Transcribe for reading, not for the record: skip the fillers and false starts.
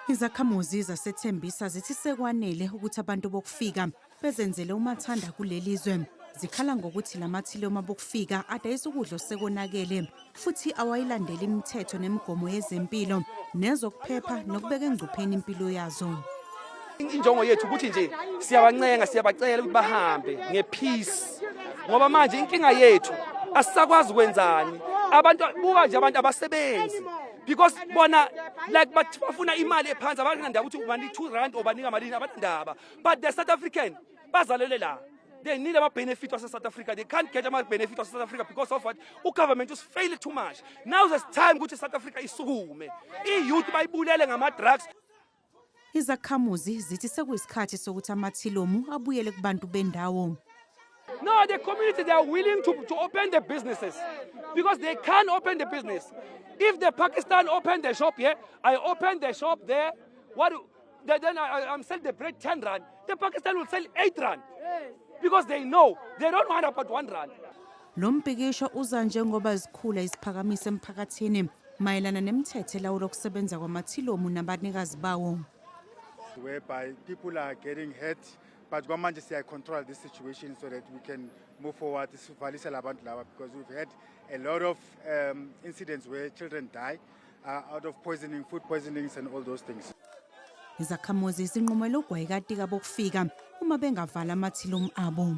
Izakhamuzi zasethembisa zithi sekwanele ukuthi abantu bokufika bezenzele umathanda kulelizwe. Zikhala ngokuthi lamathiloma bokufika adayisa ukudla osekonakele futhi awayilandeli imithetho nemigomo yezempilo nezokuphepha nokubeka engcupheni impilo yazo. Injongo yethu ukuthi nje siyabacela ukuthi bahambe ngepeace ngoba manje inkinga yethu asisakwazi ukwenzani. Abantu buka nje abantu abasebenzi because bona like bafuna imali ephansi abanandaba ukuthi ubani 2 rand obanika malini abandaba, but the South African bazalele la. They need a benefit of South Africa. They can't get a benefit of South Africa because of what? The government is failing too much. Now there's time which South Africa is sukume. Youth bayibulele ngama drugs. Izakhamuzi zithi sekuyisikhathi sokuthi amathilomu abuyele kubantu bendawo. No, the community, they are willing to open the businesses because they can open the business. If the Pakistan open the shop here, I open the shop there. Then I'm selling the bread 10 rand. The Pakistan will sell 8 rand because they know they don't want about 1 rand. Lo mbhikisho uza njengoba izikhula isiphakamise emphakathini mayelana nemithetho elawula ukusebenza kwamathilomu nabanikazi bawo. Whereby people are getting hurt, but government is control this situation so that we can move forward. Because we've had a lot of incidents where children die out of poisoning, food poisonings, and all those things. Izakhamuzi zinqumela ugwayikati kabokufika uma bengavala amathilomu abo.